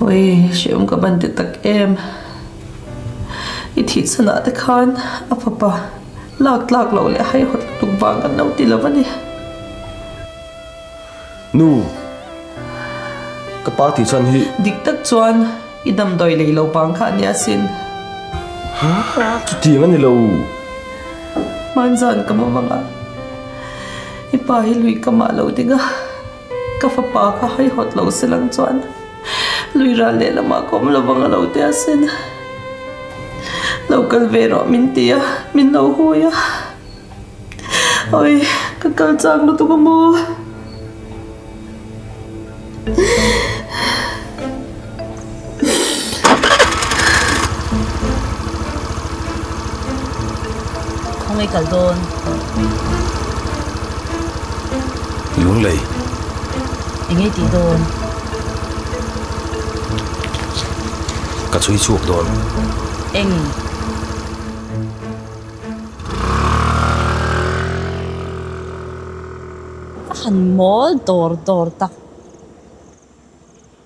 Oi, hreawm ka ban ti tak em. I thih chhanah te khan a fapa lak tlak loh leh haihawt lutuk vang kan lo ti lo a ni. Nu, ka pa tih chhan hi. Dik tak chuan i damdawi lei lo vang kha a nia sin. Ha, chutiang a ni lo. Hmanzan ka mawm anga i pa hi lui ka mah lo ding a. Ka fapa kha haihawt lo se lang chuan lui ral lehlamah ka awm lo vang a lo ti asin. Lo kal ve rawh min ti a, min lo hui a. Awi, ka kal chak lutuk a maw? Khawngaih kal dawn. Lunglei. Enge tih dawn? Ka chhui chhuak dawn. Eng? A han mawl dawr dawr tak.